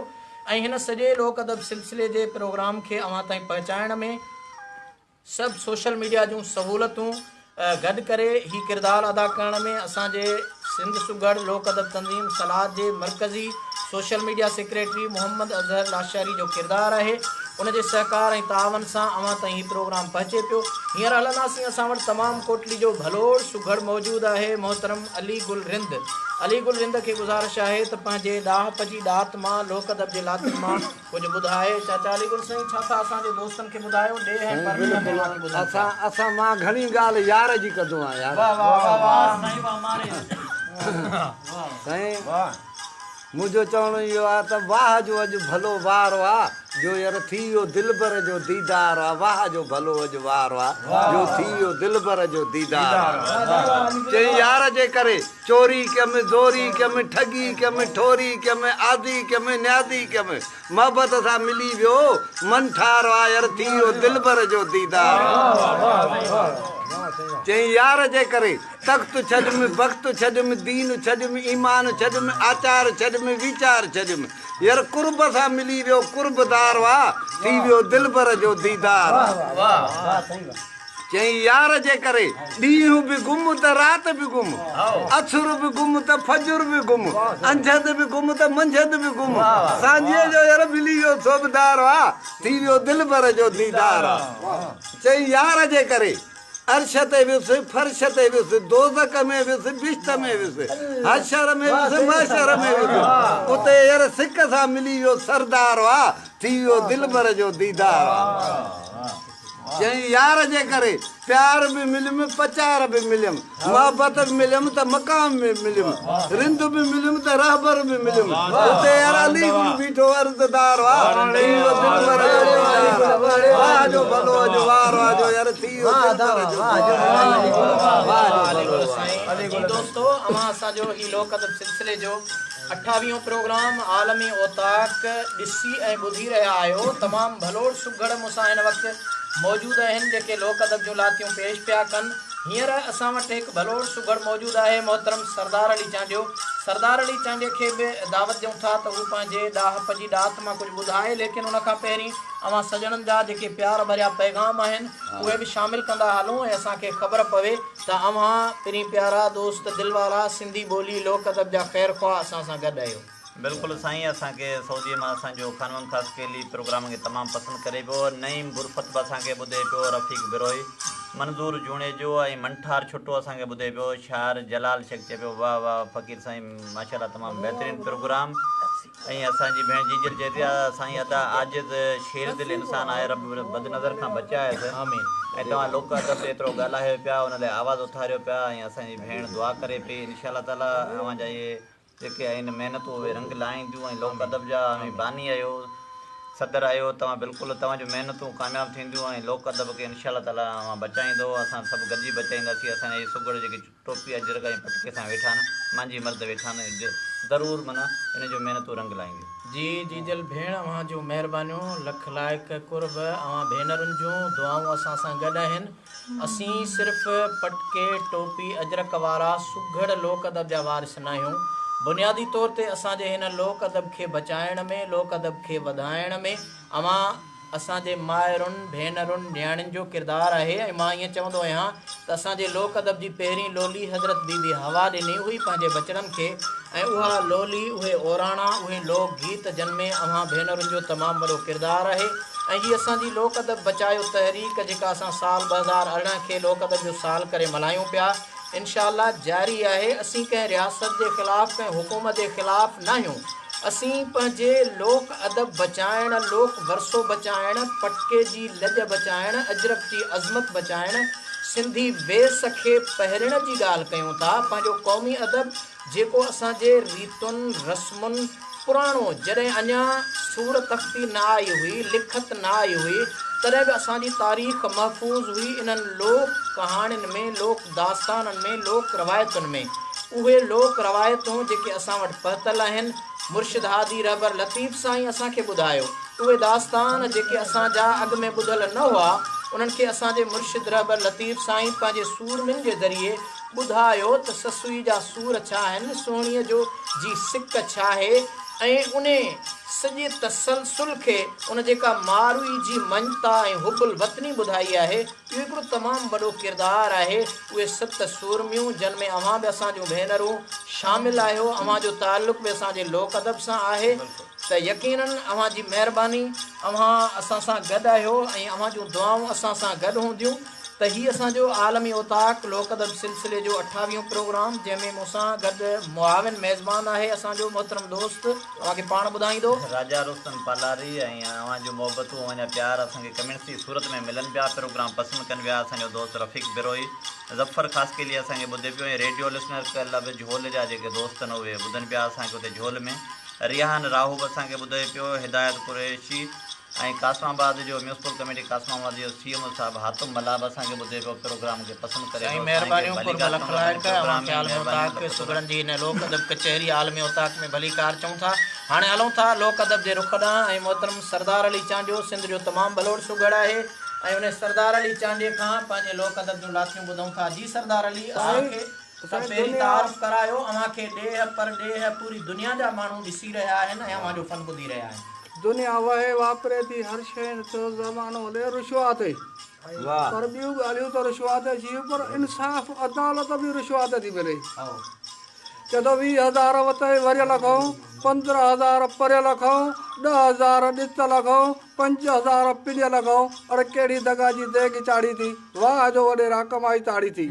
۽ هن سڄي لوڪ ادب سلسلي جي پروگرام کي اوهان تائين پهچائڻ ۾ سڀ سوشل ميڊيا جون سهولتون گڏ ڪري هي ڪردار ادا ڪرڻ ۾ اسان جي سنڌ سگهڙ لوڪ ادب تنظيم سلاد جي مرڪزي social media secretary Muhammad Azhar Lashari جو ڪردار آهي ان جي سهڪار ۽ تعاون سان اوهان تائين هي پروگرام پهچي پيو هينئر هلنداسين اسان وٽ تمام ڪوٽلي جو ڀلوڙ سگهڙ موجود آهي محترم علي گل رند علي گل رند کي گذارش آهي ته پنهنجي ڏاهپ جي ڏات مان لوڪ ادب جي لاتين مان ڪجهه ٻڌائي چاچا علي گل سائين ڇا ٿا اسان جي دوستن کي ٻڌايو ڏيهه ۽ سائين پرڏيهه ۾ بلڪل اوهان کي ٻڌن ٿا. اسان اسان مان گهڻي ڳالهه يار جي ڪندو آهيان يار. واه واه واه سائين واه ماري سائين منهنجو چوڻ اهو آ ته واهه جو اڄ ڀلو وارو آ جو ير ٿي ويو دلبر جو ديدار آ واهه جو ڀلو اڄ وارو آ جو ٿي ويو دلبر جو ديدار آ چئين يار جي ڪري چوري ڪيم، زوري ڪيم، ٺڳي ڪيم، ٺوري ڪيم، آزي ڪيم، نيازي ڪيم، محبت سان ملي ويو من ٺار آ ير ٿي ويو دلبر جو ديدار آ. چئين يار جي ڪري تخت ڇڏيم، بخت ڇڏيم، دين ڇڏيم، ايمان ڇڏيم، آچار ڇڏيم، ويچار ڇڏيم، ير قرب سان ملي ويو قربدار آ ٿي ويو دلبر جو ديدار آ. چيائين يار جي ڪري ڏينهن به گم ته رات به گم، عصر به گم ته فجر به گم، انجهند به گم ته منجهند به گم، سانجهيء جو ير ملي ويو صوبدار آ، ٿي ويو دلبر جو ديدار آ. چيائين يار جي ڪري عرش تي ويس، فرش تي ويس، دوزخ ۾ ويس، بهشت ۾ ويس، حشر ۾ ويس، محشر ۾ ويس، اتي ير سڪ سان ملي ويو سردار آ، ٿي ويو دلبر جو ديدار آ. چيائين يار جي ڪري پيار به مليم پچار به مليم محبت به مليم ته مقام به مليم رند به مليم ته رهبر به مليم اتي يار علي گل بيٺو عرضدار آ ٿي ويو دلبر جو ديدار آ. واهه جو ڀلو اڄ وارو آ جو يار ٿي ويو دلبر جو ديدار واهه جو ڀلو سائين جي دوستو اوهان اسان جو هي لوڪ ادب سلسلي جو اٺاويهون پروگرام عالمي اوطاق ڏسي ۽ ٻڌي رهيا آهيو تمام ڀلوڙ سگهڙ مون سان هن وقت موجود آهن جيڪي لوڪ ادب جون لاتيون پيش پيا ڪن هينئر اسان وٽ هڪ ڀلوڙ سگهڙ موجود آهي محترم سردار علي چانڊيو سردار علي چانڊيي کي به دعوت ڏيون ٿا ته هو پنهنجي ڏاهپ جي ڏات مان ڪجهه ٻڌائي ليڪن ان کان پهرين اوهان سڄڻن جا جيڪي پيار ڀريا پيغام آهن اهي به شامل ڪندا هلون ۽ اسان کي خبر پوي ته اوهان پرين پيارا دوست دل وارا سنڌي ٻولي لوڪ ادب جا خير خواهه اسان سان گڏ آهيو. بلڪل سائين اسان کي سعودي مان اسان جو خان محمد خاصخيلي پروگرام کي تمام پسند ڪري پيو نعيم برفت به اسان کي ٻڌي پيو رفيق بروهي منظور جوڻيجو ۽ منٺار ڇٽو اسان کي ٻڌي پيو شاعر جلال شيخ چئي پيو واه واه فقير سائين ماشاءالله تمام بهترين پروگرام ۽ اسان جي ڀيڻ جيجل چئي ٿي سائين ادا عاجز شير دل انسان آهي رب بد نظر کان بچائيس ۽ توهان لوڪ ادب تي ايترو ڳالهايو پيا ان لاء آواز اٿاريو پيا ۽ اسان جي ڀيڻ دعا ڪري پئي انشاء الله تعالي اوهان جا اهي جيڪي آهن محنتون اهي رنگ لائينديون ۽ لوڪ ادب جا اوهين باني آهيو صدر آهيو توهان بلڪل توهان جون محنتون ڪامياب ٿينديون ۽ لوڪ ادب کي انشاء الله تعالي اوهان بچائيندو اسان سڀ گڏجي بچائينداسين اسان جا اهي سگهڙ جيڪي ٽوپي اجرڪ ۽ پٽڪي سان ويٺا آهن، مانجهي مرد ويٺا آهن، ضرور معنيٰ انهن جون محنتون رنگ لائينديون. جي جيجل ڀيڻ اوهان جون مهربانيون لک لائق قرب اوهان ڀينرن جون دعائون اسان سان گڏ آهن اسين صرف پٽڪي ٽوپي اجرڪ وارا سگهڙ لوڪ ادب جا وارث ناهيون بنيادي طور تي اسان جي هن لوڪ ادب کي بچائڻ ۾ لوڪ ادب کي وڌائڻ ۾ اوهان اسان جي مائرن، ڀينرن، نياڻين جو ڪردار آهي ۽ مان ائين چوندو آهيان ته اسان جي لوڪ ادب جي پهرين لولي حضرت بي بي حوا ڏني هئي پنهنجي ٻچڙن کي ۽ اها لولي، اهي اوراڻا، اهي لوڪ گيت جن ۾ اوهان ڀينرن جو تمام وڏو ڪردار آهي ۽ هي اسان جي لوڪ ادب بچايو تحريڪ جيڪا اسان سال 2018 کي لوڪ ادب جو سال ڪري ملهايون پيا انشاء الله جاري آهي اسين ڪنهن رياست جي خلاف ڪنهن حڪومت جي خلاف ناهيون. اسين پنهنجي لوڪ ادب بچائڻ، لوڪ ورثو بچائڻ، پٽڪي جي لڄ بچائڻ، اجرڪ جي عظمت بچائڻ، سنڌي ويس کي پهرڻ جي ڳالهه ڪيون ٿا. پنهنجو قومي ادب جيڪو اسان جي ريتن، رسمن، پراڻو جڏهن اڃا صور تختي نه آئي هئي، لکت نه آئي هئي، تڏهن به اسان جي تاريخ محفوظ هئي انهن لوڪ ڪهاڻين ۾، لوڪ داستانن ۾، لوڪ روايتن ۾. اهي لوڪ روايتون جيڪي اسان وٽ پهتل آهن، مرشد هادي رهبر لطيف سائين اسان کي ٻڌايو. اهي داستان جيڪي اسان جا اڳ ۾ ٻڌل نه هئا، انهن کي اسان جي مرشد رهبر لطيف سائين پنهنجي سورمين جي ذريعي ٻڌايو ته سسئي جا سور ڇا آهن، سهڻيء جو جي سڪ ڇاهي ۽ انهي سڄي تسلسل کي ان جيڪا ماروي جي مڃتا ۽ حب الوطني ٻڌائي آهي، اهو هڪڙو تمام وڏو ڪردار آهي. اهي ست سورميون جن ۾ اوهان به اسان جون ڀينرون شامل آهيو، اوهان جو تعلق به اسان جي لوڪ ادب سان آهي ته يقينن اوهان جي مهرباني اوهان اسان سان گڏ آهيو ۽ اوهان جون دعائون اسان سان گڏ هونديون ته هي اسان جو عالمي اوطاق لوڪ ادب سلسلي جو اٺاويهون پروگرام جنهن ۾ مون سان گڏ معاون ميزبان آهي اسان جو محترم دوست اوهان کي پاڻ ٻڌائيندو. راجا رستم پالاري ۽ اوهان جون محبتون اوهان جا پيار اسان کي ڪمينٽس جي صورت ۾ ملن پيا پروگرام پسند ڪن پيا اسان جو دوست رفيق بروهي ظفر خاصخيلي اسان کي ٻڌي پيو ۽ ريڊيو لسنر ڪلب جهول جا جيڪي دوست آهن اهي ٻڌن پيا اسان کي اتي جهول ۾ ريحان راهو به اسان کي ٻڌي پيو هدايت قريشي ۽ قاسم آباد جو ميونسپل ڪميٽي قاسم آباد جو سي ايم او صاحب حاتم ملاح به اسان کي ٻڌي پيو پروگرام کي پسند ڪري سائين پيو سائين کي مهربانيون قرب ڀليڪار لک چون ٿا اسان لائق جي اوهان پروگرام کي ۾ عالمي مهربانيون اوطاق لک سگهڙن جي هن لوڪ ادب ڪچهري عالمي اوطاق ۾ ڀليڪار چئون ٿا هاڻي هلون ٿا لوڪ ادب جي رخ ڏانهن ۽ محترم سردار علي چانڊيو سنڌ جو تمام ڀلوڙ سگهڙ آهي ۽ انهي سردار علي چانڊيي کان پنهنجي لوڪ ادب جون لاٿيون ٻڌون ٿا جي سردار علي اسان کي ته پهرين تعارف ڪرايو اوهان کي ڏيهه پرڏيهه پوري دنيا جا ماڻهو ڏسي رهيا آهن ۽ اوهان جو فن ٻڌي رهيا آهن. دنيا وهي واپري ٿي هر شيء ٿيو زمانو هلي رشوت تي پر ٻيون ڳالهيون ته رشوت اچي ويون پر انصاف عدالت به رشوت ٿي ملي چئي ٿو 20 هزار وتئي وريل کئون 15 هزار پريل کئون 10 هزار ڏتل کئون 5000 پنيل کئون اڙي ڪهڙي دغا جي ديڳ چاڙهي ٿي واهه جو وڏيرا ڪمائي تاڙي ٿي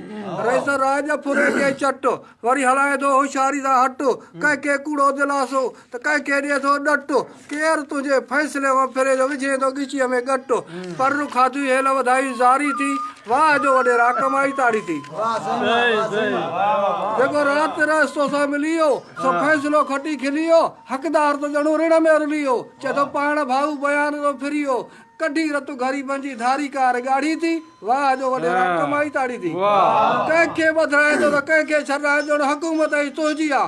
رئيس راڄ ڦري ڪي چٽ وري هلائي ٿو هوشياري سان هٽ ڪنهن کي ڪوڙو دلاسو ته ڪنهن کي ڏئي ٿو ڏٽ ڪير تنهنجي فيصلي مان ڦري جو وجهين ٿو ڳچيء ۾ ڳٽ پر کاڌي هيل وڌائي زاري ٿي واهه جو وڏيرا ڪمائي تاڙي ٿي. جيڪو رات رئيس توسان ملي ويو، سو فيصلو کٽي کلي ويو، حقدار ته ڄڻو رڻ ۾ رلي ويو. چئي ٿو پاڻ ڀائو بيان تو ڦري ويو، ڪڍي رت غريبن جي ڌاري ڪار ڳاڙهي ٿي. واهه جو وڏيرا ڪمائي تاڙي ٿي. ڪنهن کي ٻڌرائيندو ته ڪنهن کي ڇڏرائيندو، ڄڻ حڪومت ئي تنهنجي آ.